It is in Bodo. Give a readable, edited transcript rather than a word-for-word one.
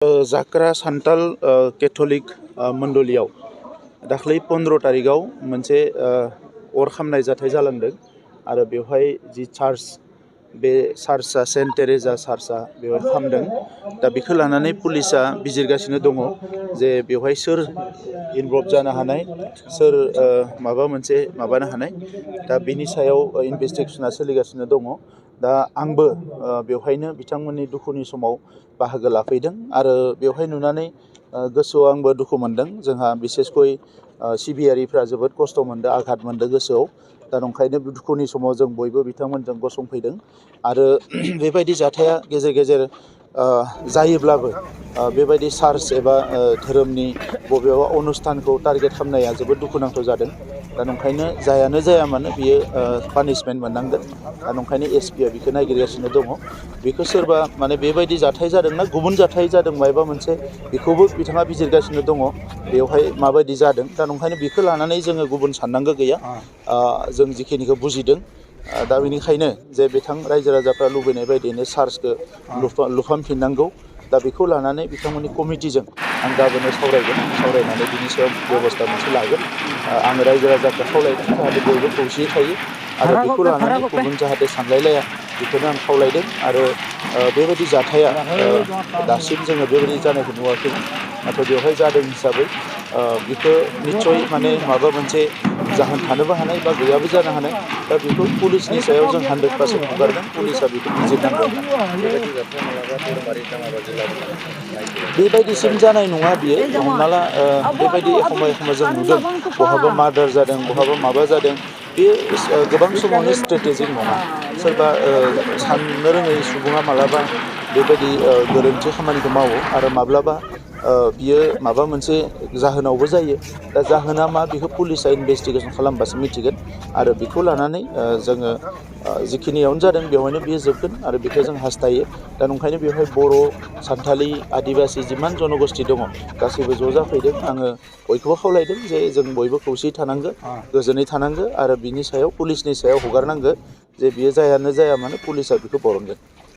जाक्रा सान्ताल केथलिक मण्डलियाव दाख्लै 15 तारिखआव मोनसे अर खामनाय जाथाय जालांदों आरो बेवहाय जि चार्च बे चार्चआ सेन्ट टेरेजा चार्चआ बेवहाय खामदों। दा बेखौ लानानै पुलिसा बिजिरगासिनो दङ जे बेवहाय सोर इनभल्भ जानो हानाय, सोर माबा मोनसे माबानो हानाय। दा बेनि सायाव इनभेस्टिगेशना सोलिगासिनो दङ। दा आंबो बेवहायनो बिथांमोननि दुखुनि समाव बाहागो लाफैदों आरो बेवहाय नुनानै गोसोआव आंबो दुखु मोनदों। जोंहा बिसेसकय सिबियारिफ्रा जोबोद खस्थ' मोनदों, आघात मोनदों गोसोआव। दा ओंखायनो दुखुनि समाव जों बयबो बिथांमोनजों गसंफैदों आरो बेबायदि जाथाया गेजेर गेजेर जायोब्लाबो बेबायदि चार्च एबा धोरोमनि बबेबा अनुष्ठानखौ टारगेट खालामनाया जोबोद दुखुनांथाव जादों। दा ओंखायनो जायानो जाया मानो बियो पानिशमेन्ट मोननांगोन। दा ओंखायनो एसपिआ बेखौ नागिरगासिनो दङ। बेखौ सोरबा माने बेबायदि जाथाय जादोंना गुबुन जाथाय जादों मायबा मोनसे, बेखौबो बिथाङा बिजिरगासिनो दङ बेवहाय माबायदि जादों। दा ओंखायनो बेखौ लानानै जोङो गुबुन साननांगौ गैया। जों जिखिनिखौ बुजिदों दा बेनिखायनो जे बिथां रायजो राजाफ्रा लुबैनाय बायदियैनो चार्चखौ लुफामफिननांगौ। दा बेखौ लानानै बिथांमोननि कमिटिजों आं गाबोननो सावरायगोन। सावरायनानै बिनि सायाव बेब'स्था मोनसे लागोन। आङो रायजो राजाखौ खावलायदों जाहाथे बयबो खौसेयै थायो आरो बेखौ लानानै गुबुन जाहाथे सानलायलाया, बेखौनो आं खावलायदों। आरो बेबायदि जाथाया दासिम जोङो बेबायदि जानायखौ नुवाखैमोन, नाथाय बेवहाय जादों हिसाबै बेखौ निस्सय माने माबा मोनसे जाहोन थानोबो हानाय बा गैयाबो जानो हानाय। दा बेखौ पुलिसनि सायाव जों 100% हगारगोन। पुलिसा बेखौ बिजिरनांगौ होननानै। बेबायदिसिम जानाय नङा बियो। हमना ला बेबायदि एखमबा जों नुदों बहाबा मार्डार जादों, बहाबा माबा जादों। बेयो गोबां समावनो स्ट्रेटेजिक नङा। सोरबा साननो रोङै सुबुङा मालाबा बेबायदि गोरोन्थि खामानिखौ मावो आरो माब्लाबा बियो माबा मोनसे जाहोनावबो जायो। दा जाहोना मा बेखौ पुलिसा इनभेस्टिगेसन खालामबासो मिथिगोन आरो बेखौ लानानै जोङो जिखिनियावनो जादों बेवहायनो बियो जोबगोन आरो बेखौ जों हास्थायो। दा ओंखायनो बेवहाय बर', सान्थालि, आदिबासि जिमान जन'गस्ति दङ गासैबो ज' जाफैदों। आङो बयखौबो खावलायदों जे जों बयबो खौसेयै थानांगो, गोजोनै थानांगो आरो बिनि सायाव पुलिसनि सायाव हगारनांगो जे बियो जायानो जाया मानो पुलिसा बेखौ बरनगोन।